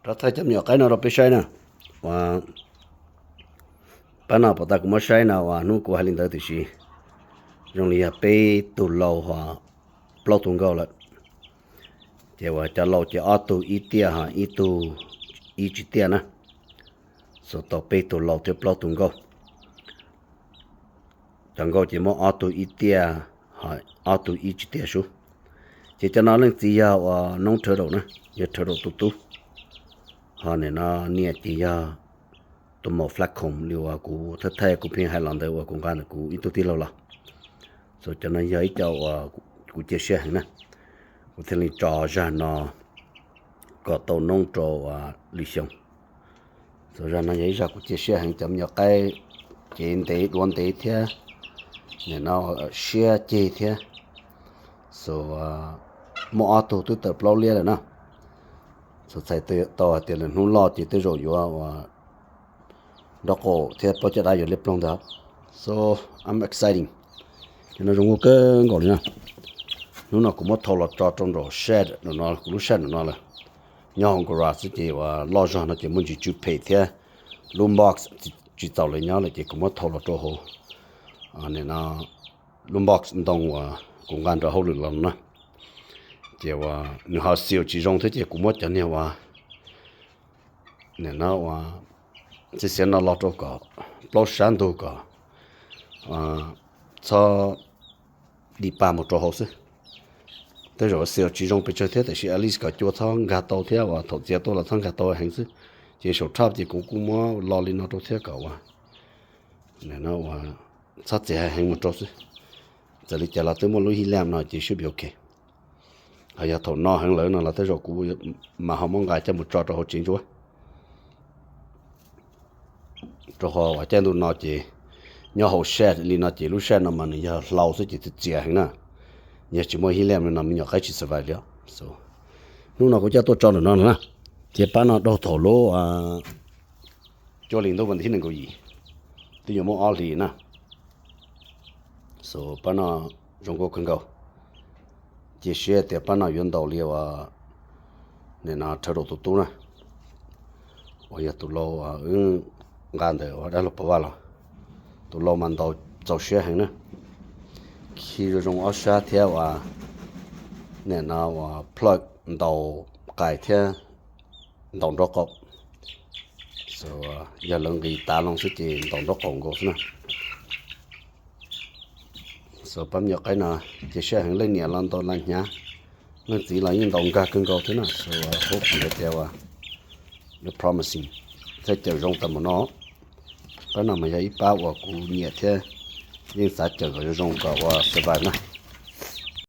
Rov thaij cov me nyuam qaib no rau peb saib na. Uas pab no pom tas kuv muab saib no uas hnub kuv hais li ntawd tiam sis zoo li yog peb tug laus ho plaub tug nkauj lawm. Ces uas cov laus ces ob tug ib tiaj ho ib tug ib tsis tiaj na. Xus tau peb tug laus thiab plaub tug nkauj. Cov nkauj ces muab ob tug ib tiaj ho ob tug ib tsis tiaj sub. Ces cov no leej txiv yog uas noob turtle na, yog turtle tus tub. Ho nim no niam ces yog tus maum flat comb li uas kuv thaij thaij kuv pheej hais los ntawd uas kuv nqa ntawm kuv ib tug tij laug los. Xus cov no yog ib co uas kuv cia siab heev na, kuv thiaj li tso zag no kom tau noob rau lwm xyoo. Xus zag no yog ib zag kuv cia siab heev, cov me nyuam qaib ces ntev duav ntev thiab, nim no siab ceg thiab. Xus muaj ob tug twb tawm plaub liab lawm na. Xus txhais tau hais tias lwm hnub loj ces tej zaum yuav uas nraub qaum thiab plaub caj dab yuav liab ploog ntag. So I'm exciting. Ces no zoo nkauj kawg nkaus li na. Hnub no kuv muab thau los tso rau nraum shed no, kuv lub shed no lawm. Nyob hauv garage xwb ces uas loj zog no ces muaj ntsis tsw phem thiab, lub box tsis txaus lawv nyob lawm ces kuv muab thau los rau hauv nim no lub box ntoo uas kuv nqa nrog hauj lwm los no na. Ces uas nws ho xim tsis zoo thiab ces kuv muab cov niag uas nim no uas xiav xiav no los rau kom plaub sab ntug kom txhob di pa mus rau hauv xwb. Tej zaum xim tsis zoo pes tsawg thiab tiam sis at least kom cua txhob nkag tau thiab uas thaum txiav tuaj los txhob nkag tau heev xwb. Ces saum thaj ces kuv kuj muab lo li no rau thiab kom uas nim no uas txhob txiav heev mus rau xwb. Txawm li cas los twb muaj lub hij laj no ces should be ok. Ho yog thaum no heev lawm no los tej zaum kuv mam ho muab nqa coj mus tso rau hauv tsev ntsuab. Rau qhov uas caij ntuj no ces nyob hauv shed li no ces lub shed no mas nws yog hlau xwb ces txias txias heev na. Yog tsis muaj hij laj no me nyuam qaib tsis survive li os. Hnub no kuv coj tuaj tso ntawm no na. Ces pab no daug thaum lub cuaj hli ntuj vas thib nees nkaum yim, twb yuav muaj ob hlis na. So pab no zoo nkauj kawg nkaus. Cia siab tias pab no yuav ntaus li uas nim no turtle tus tub na, uas yog tus lau wb nqa ntawm uas dab laug Pov Vaj los. Tus lau mas ntaus txaus siab heev na. Khi zoo zoo ob sab thiab uas nim no uas plug ntaus qais thiab ntaus nraub qaum. So yog lawv nqis tav loo xwb ces ntaus nraub qaum nkaus xwb na. So pab me nyuam qaib no cia siab heev, leej niam los ntaus las hnyav, leej txiv los yeej ntaus nkag kawg nkaus thiab na. So hope hais tias uas looks promising, txhaj cawm zoo tau mus no. Pab no mas yog ib pab uas kuv nyiam thiab yeej xav cawm kom zoo zoo kom uas survive na.